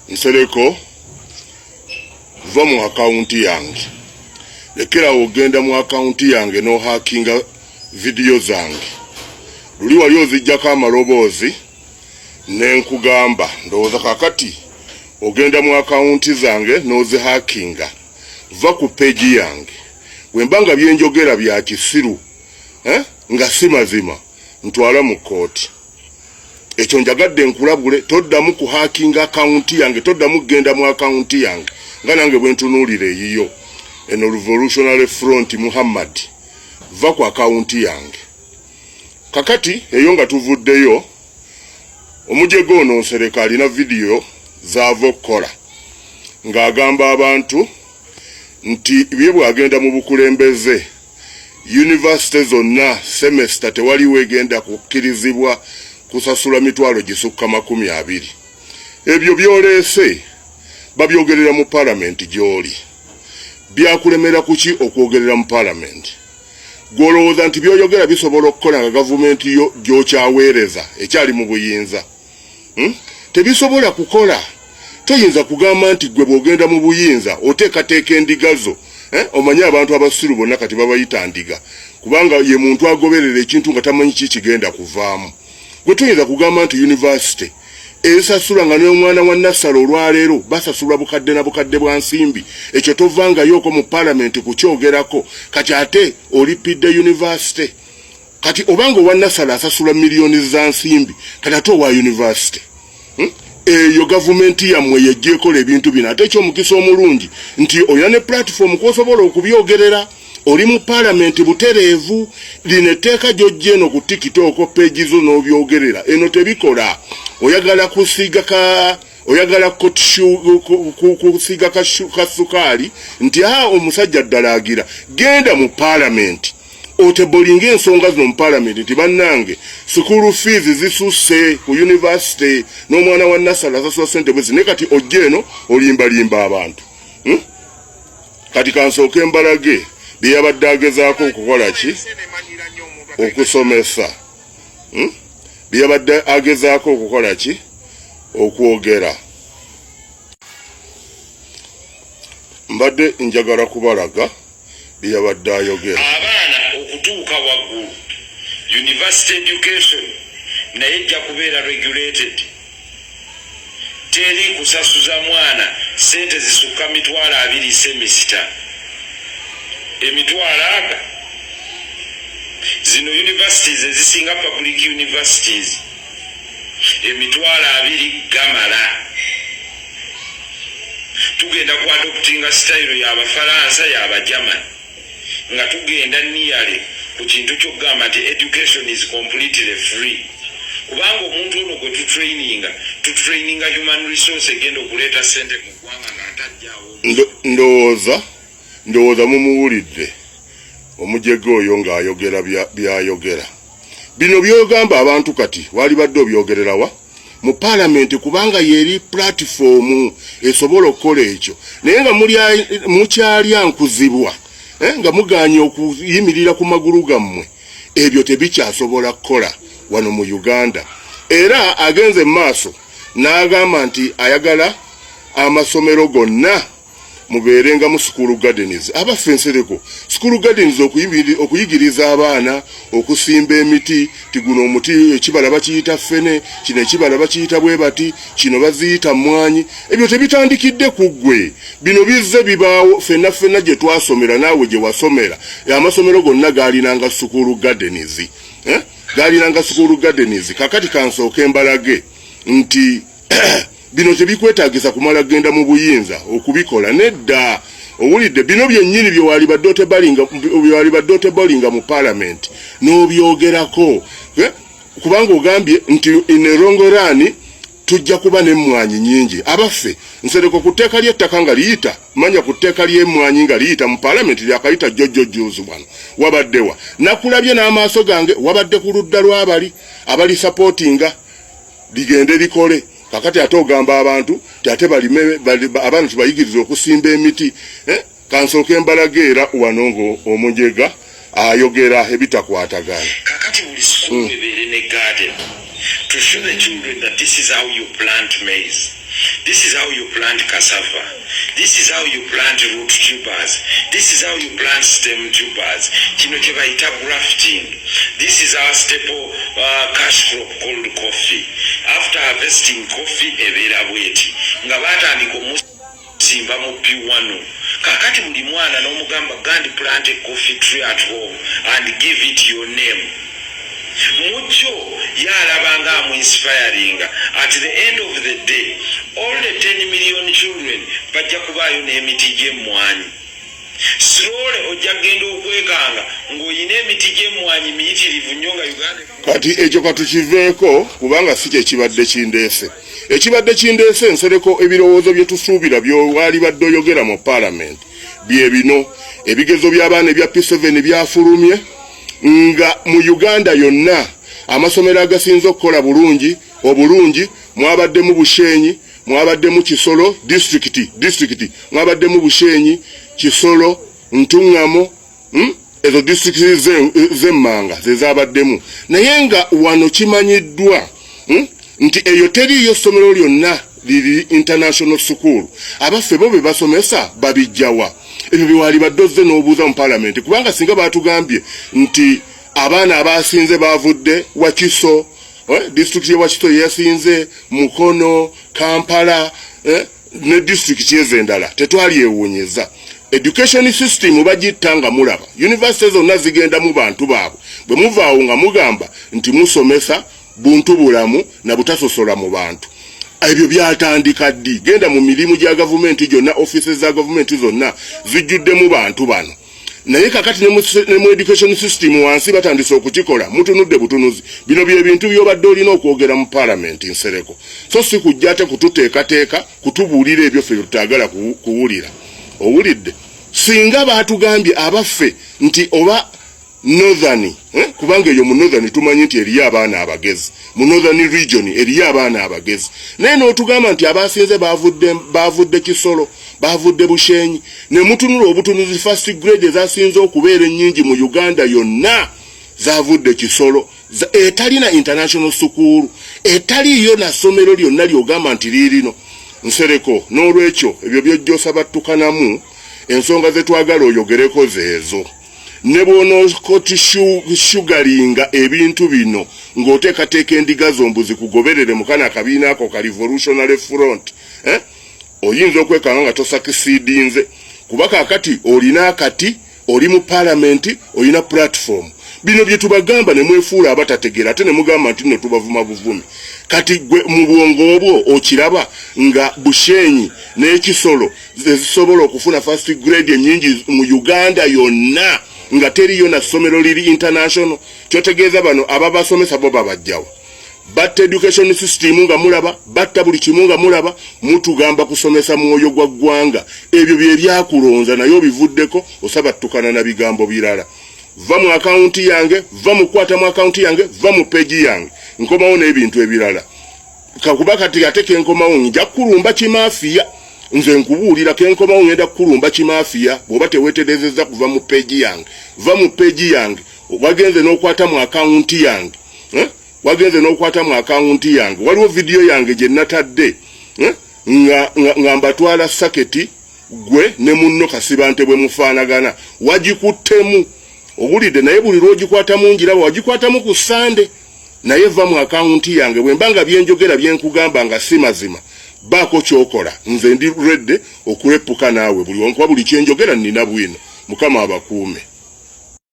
Nsereko, va mu akawunti yange, lekerawo ogenda mu akawunti yange n'ohakinga vidiyo zange. Luli wali ozijjako amaloboozi nenkugamba, ndowooza kakati ogenda mu akawunti zange n'ozihakinga. Va ku peegi yange. Bwemba nga byenjogera bya kisiru, eh, nga si mazima, ntwala mu kkooti. Ekyo njagadde nkulabule, toddamu kuhakinga akawunti yange, toddamu kugenda mu akawunti yange nga nange bwe ntunuulira eyiyo eno. Revolutionary Front Muhammad, va ku akawunti yange. Kakati eyo nga tuvuddeyo, omujega ono Nsereko alina vidiyo zaava okukola ng'agamba abantu nti bye bw'agenda mu bukulembeze, yunivasite zonna semester tewaliwo egenda kukkirizibwa kusasula mitwalo gisukka 20. Ebyo byoleese babyogerera mu palamenti gy'oli. Byakulemera kuki okwogerera mu palamenti? Gw'olowooza nti byoyogera bisobola okukola nga gavumenti yo gy'okyaweereza ekyali mu buyinza? Tebisobola kukola. Toyinza kugamba nti gwe bw'ogenda mu buyinza oteekateeka endiga zo, eh? Omanyi abantu abasiru bonna kati babayita ndiga, kubanga ye muntu agoberera ekintu nga tamanyi ki kigenda kuvaamu. Gwe toyinza kugamba nti yunivasite esasula nga n'omwana wa nassala olwaleero basasulwa bukadde na bukadde bwa nsimbi. Ekyo tovangayooko mu palamenti kukyogerako. Kati ate olipidde yunivasite. Kati obanga owa nasala asasula miliyoni za nsimbi, kati ate owa yunivasite, Eyo gavumenti yammwe yejja ekola ebintu bino. Ate ekyomukisa omulungi nti olina ne platform kwosobola okubyogerera, oli mu palamenti butereevu. Lino etteeka gyojja eno ku TikTok page zo n'obyogerera eno tebikola. Oyagala kusiiga ka oyagala kusiiga ka sukaali nti a omusajja ddala agira. Genda mu palamenti otebolinga ensonga zino mu palamenti nti bannange, school fees zisusse ku university, n'omwana wa nasala asasula sente bwezi. Naye kati ojja eno olimbalimba abantu, Kati kansooke mbalage bye yabadde agezaako okukola ki, okusomesa, Bye yabadde agezaako okukola ki, okwogera. Mbadde njagala kubalaga bye yabadde ayogera. Abaana okutuuka waggulu, university education naye ejja kubeera regulated. Teri kusasuza mwana sente zisukka 20,000 semester. Emitwalo aga zino universities ezisinga, public universities, 20,000 gamala. Tugenda ku adoptinga style y'Abafalansa, y'Abagermany, nga tugenda niyale ku kintu kyokugamba nti education is completely free, kubanga omuntu ono gwe tutraininga, tutraininga human resource egenda okuleeta sente mu ggwanga ng'atajjaawo. Ndowooza mumuwulidde omujega oyo ng'ayogera byayogera. Bino byogamba abantu kati walibadde obyogererawa mu palamenti, kubanga yeri platform esobola okukola ekyo. Naye nga mukyalya nkuzibwa, eh, nga muganye okuyimirira ku magulu gammwe, ebyo tebikyasobola kukola wano mu Uganda. Era agenze mu maaso n'agamba nti ayagala amasomero gonna mubeerengamu school gardens. Abaffe Nsereko, school gardens okuyigiriza abaana okusimba emiti, ti guno omuti ekibala bakiyita ffene, kino ekibala bakiyita bwe bati, kino baziyita mmwanyi, ebyo tebitandikidde ku ggwe. Bino bizze bibaawo ffenna ffenna gye twasomera, naawe gye wasomera. Amasomero gonna gaalinanga school gardens, eh? Gaalinanga school gardens. Kakati kansooke mbalage nti bino tebikwetagisa kumala genda mu buyinza okubikola, nedda. Owulidde? Bino byennyini byewalibadde otebolinga mu palamenti n'obyogerako, eh? Kubanga ogambye nti in a long run tujja kuba n'emmwanyi nyingi. Abaffe Nsereko, ku tteeka ly'ettaka nga liyita, manya ku tteeka ly'emmwanyi nga liyita mu palamenti, lyakayita jjojjo juzi wano, wabaddewa? Nakulabye n'amaaso gange, wabadde ku ludda lw'abali abali supportinga ligende likole. Kakati ate ogamba abantu ti ate balime, abaana tubayigiriza okusimba emiti, eh? Kansooke mbalaga era wano ng'omujega ayogera ebitakwatagana. Kakati buli sukulu ebeere ne garden. To show the children that this is how you plant maize, this is how you plant cassava, this is how you plant root tubers, this is how you plant stem tubers. Kino kye bayita grafting. This is our staple cash crop called coffee. After harvesting coffee, ebeera bweti. Nga batandika omusimba mu P1. Kakati buli mwana n'omugamba, "Go and plant a coffee tree at home and give it your name." Mujjo yalaba nga amuinspiringa. At the end of the day, all the 10 million children bajja kubaayo n'emiti gy'emmwanyi. Slowly ojja kugenda okwekanga ng'olina emiti gy'emmwanyi miyitirivu nnyo nga Uganda. Kati ekyo katukiveeko, kubanga si kyekibadde kindeese. Ekibadde kindeese, Nsereko, ebirowoozo bye tusuubira byowali badde oyogera mu paalamenti bye bino: ebigezo by'abaana ebya P7 byafulumye nga mu Uganda yonna amasomero agasinze okukola bulungi obulungi mwabaddemu Bushenyi, mwabaddemu Kisolo disitulikiti, mwabaddemu Bushenyi, Kisolo, Ntuŋŋamo, Ezo disitulikiti z'emmanga ze zabaddemu. Naye nga wano kimanyiddwa, Nti eyo teriiyo ssomero lyonna liri international school. Abaffe, bo be basomesa babijjawa? Ebyo byewali badde ozze n'obuuza mu paalamenti, kubanga singa baatugambye nti abaana abasinze bavudde Wakiso, disitulikiti ye Wakiso yeyasinze, Mukono, Kampala, ne disitulikiti ezo endala, tetwalyewuunyeza. Education system bagitta nga mulaba university zonna zigendamu bantu baabwe. Bwe muvaawo nga mugamba nti musomesa buntu bulamu na butasosola mu bantu, ebyo byatandika ddi? Genda mu mirimu gya gavumenti gyonna, offices za gavumenti zonna zijjuddemu bantu bano. Naye kakati ne mu education system wansi batandise okukikola, mutunudde butunuzi. Bino bye bintu by'obadde olina okwogera mu paalamenti, Nsereko, so si kujja ate kututeekateeka kutubuulira ebyo ffe tutagala kuwulira. Owulidde? Singa baatugambye abaffe nti oba northern, eh? Kubanga eyo mu northern tumanyi nti eriyo abaana abagezi, mu northern region eriyo abaana abagezi, naye n'otugamba nti abasinze bavudde Kisolo, bavudde Bushenyi, ne mutunula obutunuzi, first grade ezasinze okubeera ennyingi mu Uganda yonna zavudde Kisolo, etalina international school, etaliyo na ssomero lyonna lyogamba nti liirino. Nsereko, n'olwekyo ebyo byojjosa battukanamu. Ensonga zetwagala oyogereko zeezo. Ne bw'onookotishugalinga ebintu bino ng'oteekateeka endiga zombu zikugoberere mu kana akabiina ako ka Revolutionary Front, eh? Oyinza okwekanga nga tosucceedinze, kuba kaakati olina akati, oli mu paalamenti, olina platform. Bino bye tubagamba ne mwefuula abatategeera, ate ne mugamba nti nno tubavuma buvumi. Kati gwe mu bwongo obwo okiraba nga Bushenyi n'Ekisolo zezisobola okufuna first grade ennyingi mu Uganda yonna, nga teriyo na ssomero liri international? Kyotegeeza bano ababasomesa bo babajjawa? Batta education system nga mulaba, batta buli kimu nga mulaba. Mutugamba kusomesa mwoyo gwa ggwanga. Ebyo bye byakulonza, naye obivuddeko, osaba ttukana na bigambo birala. Va mu akawunti yange, va mu kukwata mu akawunti yange, va mu page yange. Nkomawo n'ebintu ebirala, kakuba kati ate kenkomawo nja kukulumba kimaafiya. Nze nkubuulira, kenkomawo ngenda kukulumba kimaafiya bw'oba teweeterezezza kuva mu page yange. Va mu page yange. Wagenze n'okwata mu akawunti yange, eh? Wagenze n'okwata mu akawunti yange. Waliwo vidiyo yange gye natadde, eh? Nga mbatwala saketi, gwe ne munno Kasibante bwe mufaanagana. Wagikuttemu, owulidde? Naye buli lw'ogikwatamu ngiraba. Wagikwatamu ku Sande, naye va mu akawunti yange. Bwe mba nga byenjogera byenkugamba nga si mazima, baako kyokola. Nze ndi ready okurepuka naawe buli onkuba buli kyenjogera nina bwino. Mukama abakuume.